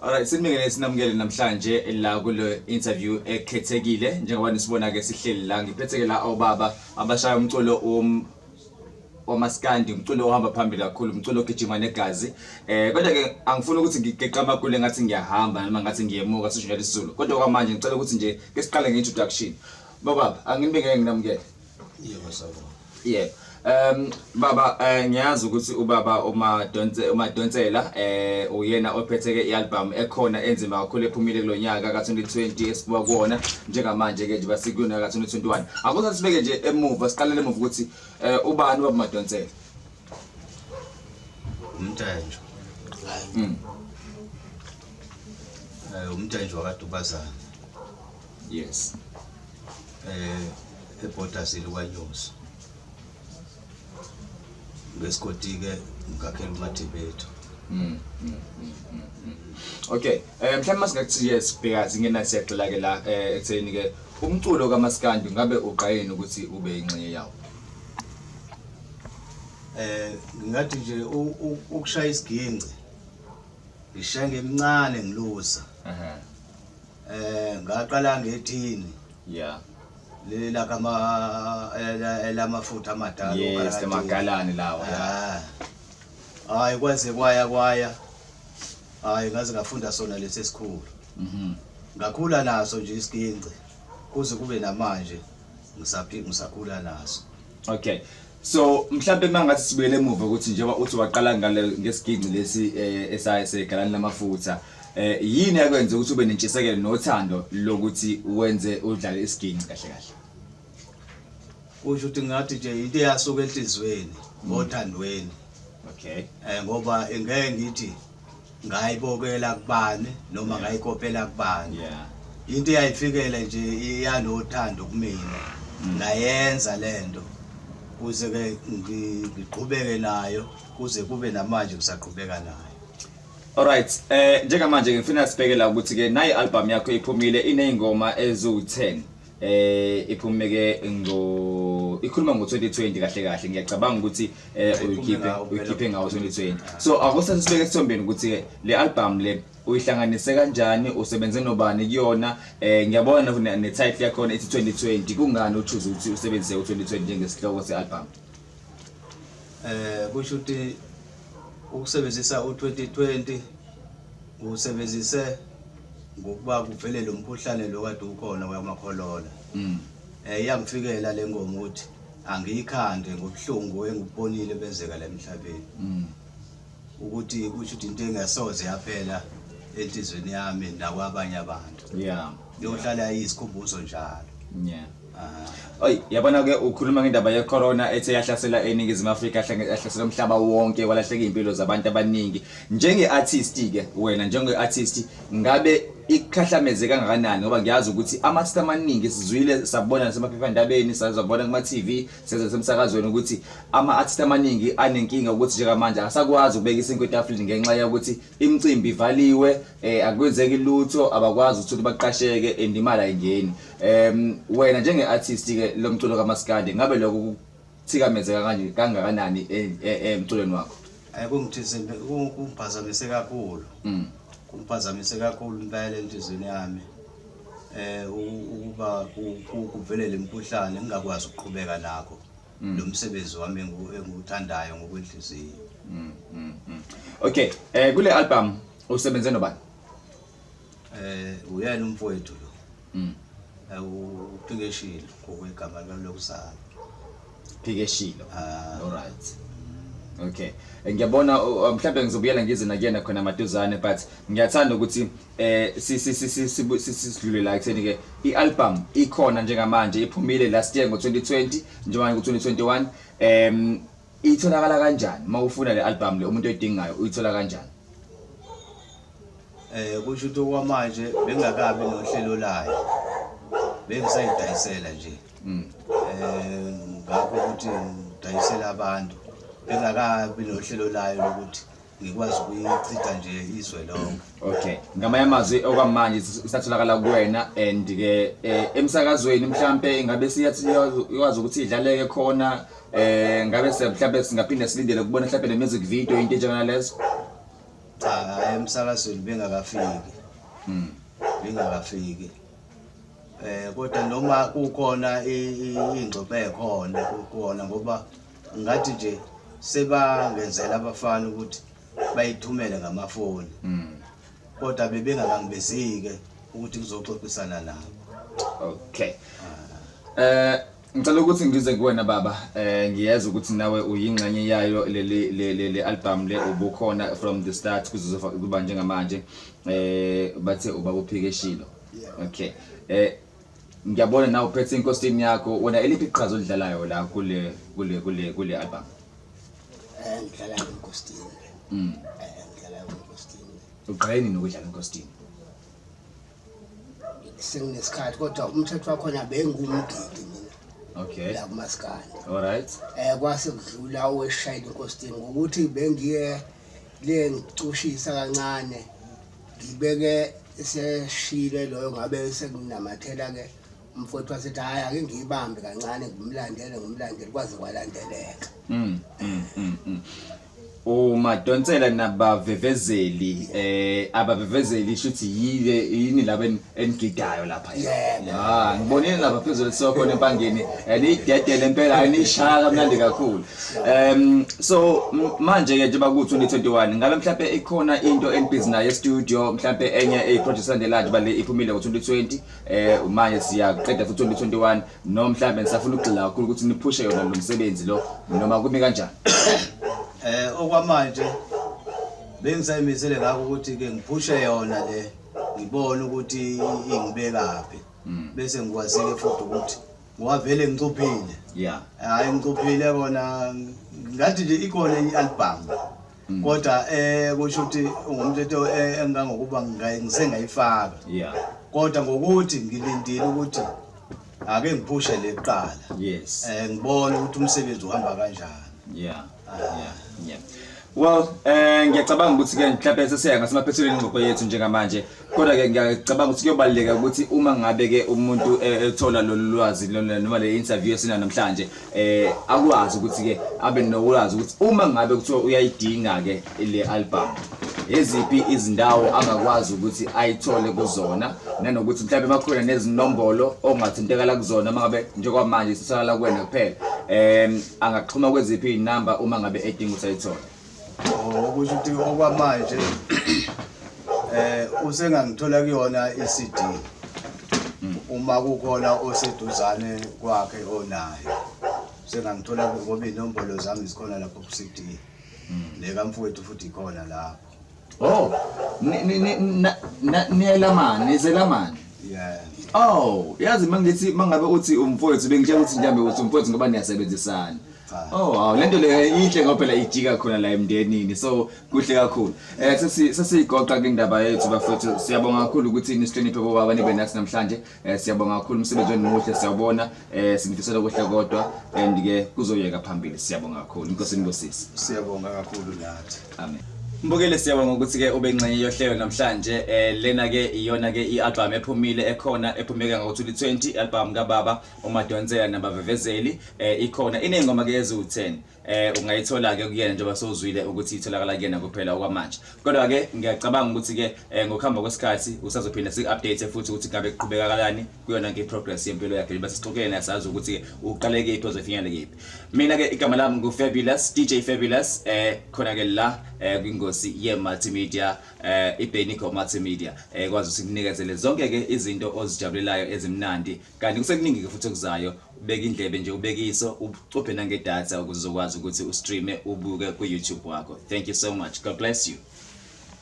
Alright, sinibingelele sinamukele namhlanje la kule interview ekhethekile njengoba nisibona ke sihleli la ngiphethe ke la obaba abashaya umculo um wamaskandi umculo ohamba phambili kakhulu umculo ogijima negazi eh kodwa ke angifuni ukuthi ngigeqa amagule ngathi ngiyahamba noma ngathi ngiyemuka sisho njalo isiZulu kodwa kwamanje ngicela ukuthi nje ke siqale nge-introduction baba anginibingelele nginamukele. Yebo sawubona. Yebo. Baba ngiyazi ukuthi ubaba uMadonse uMadonsela uyena ophethe ke ialbum ekhona enzima kakhulu ephumile kulonyaka ka2020 esibuka kuwona njengamanje ke nje basikuyona ka2021. Akuze sibeke nje emuva siqalele emuva ukuthi ubani ubaba uMadonsela. Umntanjo. Umntanjo wakadubazana. Yes. Ebhodazile kwaNyosi. Ngesigodi ke ngakhela uMadibethu. Okay, mhlawumbe masingakuthi yes bheka singena siyagxila ke la ekutheni ke umculo kaMaskandi ngabe uqayeni ukuthi ube ingxenye yawo. Ngingathi nje ukushaya isiginci. Ngishaya ngemncane ngilusa. Ngaqala ngethini. Yeah. Leli lakama elamafutha amadala. Yes, lamagalani lawa. Yeah. Hayi kwaze kwaya kwaya. Hayi ngaze ngafunda sona lesi esikhulu. Ngakhula naso nje isiginci kuze kube namanje ngisaphi ngisakhula naso. Okay. So mhlambe mangathi sibuyele emuva ukuthi njengoba uthi waqala ngale ngesiginci lesi esaye segalani lamafutha yini yakwenza ukuthi ube nentshisekelo nothando lokuthi wenze udlale isiginci kahle kahle? Kusho ukuthi ngathi nje into eyasuka enhlizweni ngothandweni. Okay. Ngoba ngeke ngithi ngayibokela kubani noma ngayikopela kubani. Yeah. Into eyayifikele nje iyanothando kumina. Ngayenza lento kuze ke ngiqhubeke nayo kuze kube namanje ngisaqhubeka nayo. Alright, njengamanje ngifuna sibheke la ukuthi ke nayi album yakho iphumile inezingoma eziwu10. Iphume ke ngo ikhuluma ngo2020 kahle kahle ngiyacabanga ukuthi uyikhiphe uyikhiphe ngawo 2020. So akusase sibeke esithombeni ukuthi ke le album le uyihlanganise kanjani usebenze nobani kuyona ngiyabona ne title yakhona ithi 2020 kungani uchoose ukuthi usebenzise u2020 njengesihloko sealbum? Kusho ukuthi ukusebenzisa u2020 usebenzise ngokuba kuvele lo mkhuhlane lo kade ukhona wamakholola. Iyangifikela le ngoma ukuthi angiyikhande ngobuhlungu engibonile benzeka la emhlabeni. Ukuthi kusho ukuthi into engasoze yaphela enhlizweni yami nakwabanye abantu. Yeah. Yohlala iyisikhumbuzo njalo. Yeah. Oy, yabona ke ukhuluma ngendaba ye corona ethe yahlasela eNingizimu Afrika yahlasela umhlaba wonke kwalahleka impilo zabantu abaningi. Njenge artist ke wena njenge artist ngabe ikhahlameze kangakanani ngoba ngiyazi ukuthi ama artist amaningi sizwile sabona nasemaphephandabeni sazobona kuma TV sezwe semsakazweni ukuthi ama artist amaningi anenkinga ukuthi njengamanje akasakwazi ukubeka isinkwa etafuleni ngenxa yokuthi imicimbi ivaliwe akwenzeki lutho abakwazi ukuthi baqasheke and imali ayingeni. Wena njenge artist ke lomculo kaMaskandi ngabe lokho kuthikamezeka kanje kangakanani emculweni wakho? Ayikungithise kungiphazamise kakhulu. Kungiphazamise kakhulu impela enhlizweni yami. Ukuba kuvelele imikhuhlane ngingakwazi ukuqhubeka nakho lo msebenzi wami engiwuthandayo ngokwenhliziyo. Okay, kule album usebenze nobani? Uyena umfowethu lo. uPhikeshilo ngokwegama lokuzalwa. Phikeshilo. All right. Okay. Ngiyabona mhlawumbe ngizobuyela ngize nakuyena khona maduzane but ngiyathanda ukuthi sidlule la ekutheni ke ialbum ikhona njengamanje iphumile last year ngo2020 njengoba ngo2021 itholakala kanjani mawufuna le album le umuntu oyidingayo uyithola kanjani? Kusho ukuthi okwamanje bengakabi nohlelo layo. Bengisayidayisela nje. Ngakho ukuthi ngidayisela abantu bengakabi nohlelo layo lokuthi ngikwazi ukuyichitha nje izwe lonke. Okay, ngamanye amazwi okwamanje isatholakala kuwena and ke emsakazweni mhlambe ingabe siyathi ikwazi ukuthi idlaleke khona ngabe mhlambe singaphinde silindele ukubona mhlambe ne music video into enjengalezo? Cha, emsakazweni bengakafiki. Bengakafiki. Kodwa noma kukhona ingxoxo ekhona kukhona, ngoba ngathi nje sebangenzela abafana ukuthi bayithumele ngamafoni. Kodwa bebengakangibizike ukuthi ngizoxoxisana nabo. Okay. Ngicela ukuthi ngize kuwena baba, ngiyeza ukuthi nawe uyingxenye yayo leli le album le, ubukhona from the start kuze kuba njengamanje. Bathe ubaba uPhikeshilo. Okay. Ngiyabona nawe uphethe inkosini yakho, wena eliphi iqhaza olidlalayo la kule album? Ngidlala inkosini. Ngidlala inkosini. Uqale nini ukudlala inkosini? Senginesikhathi, kodwa umthetho wakhona bengumgidi mina. La kumaskandi. All right. Kwase kudlula oweshayela inkosini ngokuthi bengiye le ngicushisa kancane, ngibeke seshile loyo, ngabe sekunamathela ke umfowethu wasethi hayi ake ngiyibambe kancane, ngimlandele ngimlandele kwaze kwalandeleka. Umadonsela nabavevezeli, abavevezeli shuthi yile yini laba enigidayo lapha? Yebo. Ah, ngibonile lapha phezulu sokhona empangeni, nidedele impela, nishaya kamnandi kakhulu. So manje ke njengoba ku 2021, ngabe mhlawumbe ikhona into enibhizi nayo e-studio, mhlawumbe enye eyi-project elandelayo njengoba le iphumile ngo-2020, manje siyaqeda futhi 2021, noma mhlawumbe nisafuna ukugxila kakhulu ukuthi niphushe yona lo msebenzi lo, noma kumi kanjani? Okwamanje bengisayimisele ngakho ukuthi ke ngiphushe yona le, ngibone ukuthi ingibekaphi, bese ngikwazile futhi ukuthi ngoba vele ngicuphile. Hayi, ngicuphile kona, ngathi nje ikhona enye i-album, kodwa kusho ukuthi ungumthetho engangokuba ngisengayifaka. Kodwa ngokuthi ngilindile ukuthi ake ngiphushe le kuqala. Ngibone ukuthi umsebenzi uhamba kanjani. Well, ngiyacabanga ukuthi ke mhlawumbe sesiya ngasemaphethelweni ingxoxo yethu njengamanje. Kodwa ke ngiyacabanga ukuthi kuyobaluleka ukuthi uma ngabe ke umuntu ethola lolu lwazi lona noma le interview esina namhlanje, akwazi ukuthi ke abe nolwazi ukuthi uma ngabe kuthiwa uyayidinga ke le album, eziphi izindawo angakwazi ukuthi ayithole kuzona, nanokuthi mhlawumbe makhona nezinombolo ongathintekala kuzona mangabe njengoba isitholakala kuwena kuphela, angaxhuma kweziphi inamba uma ngabe edinga ukuthi ayithole? Oh, okusho ukuthi okwamanje usengangithola kuyona i-CD uma kukhona oseduzane kwakhe onayo, usengangithola ngoba inombolo zami zikhona lapho ku-CD, nekamfowethu futhi ikhona lapho. Oh, niyelamani, nizelamani? Yeah. Oh, yazi mangithi mangabe uthi umfowethu, bengitshela ukuthi mhlambe uthi umfowethu ngoba niyasebenzisana. Cha. Oh, wow, lento le inhle ngoba phela ijika khona la emndenini. So kuhle kakhulu. Sesigoqa ke indaba yethu bafowethu. Siyabonga kakhulu ukuthi nisihloniphe bobaba nibe nathi namhlanje. Siyabonga kakhulu, umsebenzi wenu muhle, siyabona. Sinifisela kuhle kodwa and ke kuzoyeka phambili. Siyabonga kakhulu. Inkosi inibusise. Siyabonga kakhulu nathi. Amen. Mbukeli, siyabonga ukuthi ke ube ingxenye yohlelo namhlanje. Lena ke iyona ke i-album ephumile ekhona, ephumeke ngo-2020, album kababa uMadonsela nabavevezeli. Ikhona iney'ngoma ke eziwu-10. Ungayithola ke kuyena njengoba sowuzwile ukuthi itholakala kuyena kuphela okwamanje. Kodwa ke ngiyacabanga ukuthi ke ngokuhamba kwesikhathi usazophinda siku-update futhi ukuthi ngabe kuqhubeka kanjani kuyona ke progress yempilo yakhe. Njengoba sisixoxile naye sazi ukuthi ke uqale kephi uzofinyelela kephi. Mina ke igama lami ngu Fabulous, DJ Fabulous, khona ke la kwingosi ye multimedia, iBenico Multimedia, kwazi ukuthi kunikezele zonke ke izinto ozijabulelayo ezimnandi, kanti kusekuningi ke futhi okuzayo. Ubeka indlebe nje, ubeke iso, ucuphe nangedatha ukuze uzokwazi ukuthi ustreame ubuke ku YouTube wakho. Thank you so much. God bless you.